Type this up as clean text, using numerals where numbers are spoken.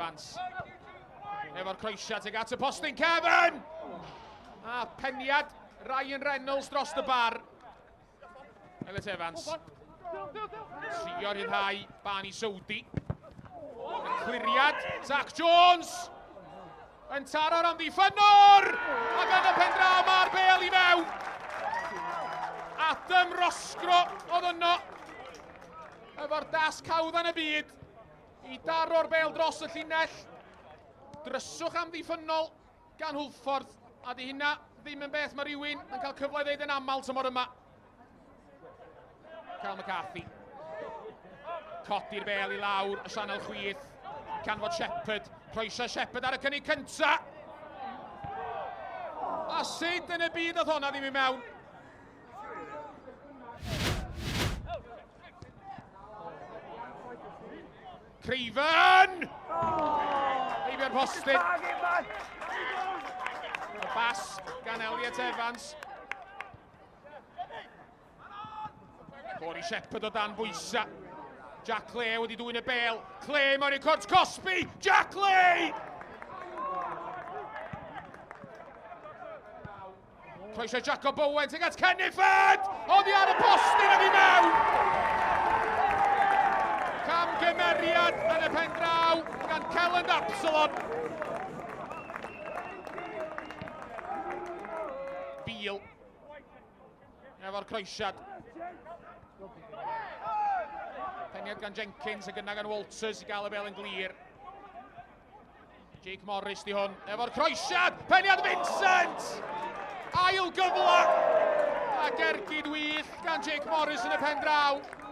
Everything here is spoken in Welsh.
Evans. Efo'r croesiad tuag at y postyn cefn! A peniad Ryan Reynolds dros y bar. Elliot Evans. Trio rhyddhau Barney Saudi. Y cliriad, Zach Jones! Yn taro'r amddiffynnwr! Ac yn y pen draw mae'r bel i mewn! Adam Roscrow oedd yno efo'r dasg hawdd yn y byd i daro'r bel dros y llinell. Dryswch amddiffynnol gan Hwlffordd, a di hynna ddim yn beth mae rhywun yn cael cyfle i ddeud yn aml tymor yma. Cal McCarthy. Codi'r bel i lawr, y sianel chwith. Canfod Shepherd. Croeso Shepherd ar y cynnig cynta. A sut yn y byd oedd honna ddim i mewn? Craven! Heibio'r postyn. Y bas gan Elliot Evans. Corey Shepherd o dan bwysa. Jack Clay wedi dwyn y bel. Clay mewn i'r cwrt cosbi. Jack Clay! Croeso Jacob Owen tuag at Kenneford! Oddi ar y postyn ac i mewn! Camgymeriad yn y pen draw gan Kelland Absalon. Beale efo'r croesiad. Peniad gan Jenkins ac yna gan Walters i gael y bel yn glir. Jake Morris di hwn, efo'r croesiad, peniad Vincent! Ail gyfle! A gergyd wych gan Jake Morris yn y pen draw.